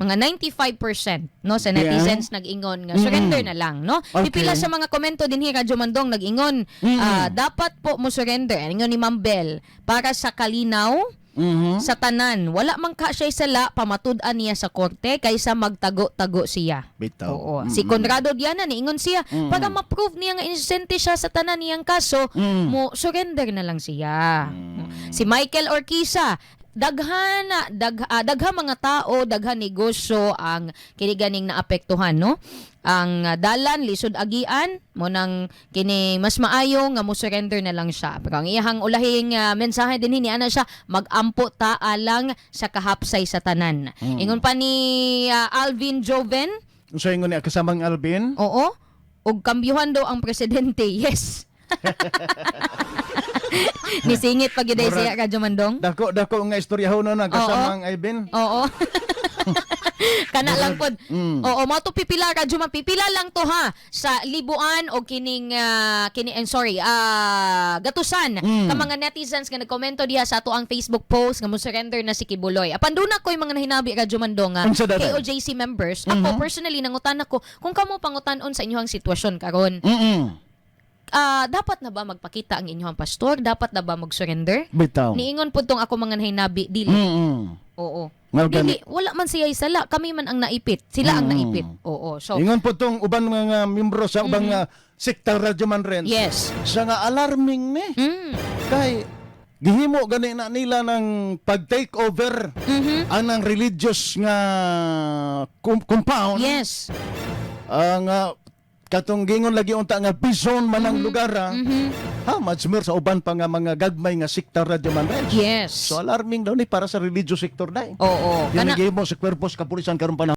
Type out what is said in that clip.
Mga 95%, no, sa netizens nag-ingon nga surrender na lang, no? Pipila sa mga komento dinhi, Radyo Mandong, nag-ingon dapat po mo surrender. Ingon ni Ma'am Bell, para sa kalinaw sa tanan, wala man ka siya sala, pamatud-an niya sa korte kaysa magtago-tago siya. Bitaw. Oo. Si Conrado Diana, niingon siya, para ma-prove niya nga inosente siya sa tanan niyang kaso, mo surrender na lang siya. Si Michael Orquiza, daghan na daghan mga tao, daghan negosyo ang kini ganing naapektuhan, no? Ang dalan lisod agian mo nang kini mas maayo nga mo surrender na lang siya. Pero ang iyahang ulahing mensahe dinhi ni ana siya, magampo ta alang sa kahapsay sa tanan. Ingon pa ni Alvin Joven, Unsa ingon ni kasamang Alvin? Oo, ug kambyuhan daw ang presidente. Yes. Nisingit pag siya, Radyo Mandong. Dako dako nga istoryahon no ang kasamang Alvin. Oo. Kana lang pod. Oo, mao to pipila, Radyo Man, pipila lang to ha sa libuan o kining kini I'm sorry, gatusan ka mga netizens nga nagkomento diha sa ato ang Facebook post nga mo surrender na si Quiboloy. Apan duna ko'y mga nahinabi, Radyo Mandong, nga Unsa daday? KOJC members. Ako personally, nangutan ako kung kamo pangutan-on sa inyong sitwasyon karon. Dapat na ba magpakita ang inyong pastor? Dapat na ba mag-surrender? Bitaw. Niingon pud tong ako mga nahinabi, dili. Oo. Nga Dili, gani. wala man siya sala, kami man ang naipit. Sila ang naipit. Oo. So, Ingon po tong uban mga miyembro sa ubang sekta, Radyo Man Renz. Sa nga alarming ni. Kay gihimo gani na nila ng pag-take over ang religious nga compound. Ang katong gingon lagi unta nga bison man ang lugar ah. Ha, much more sa uban pa nga mga gagmay nga sekta, Radyo Man Renz. So alarming daw ni para sa religious sector dai. Oo. Yan Kana ang gihimo sa kwerpos kapulisan karon panahon.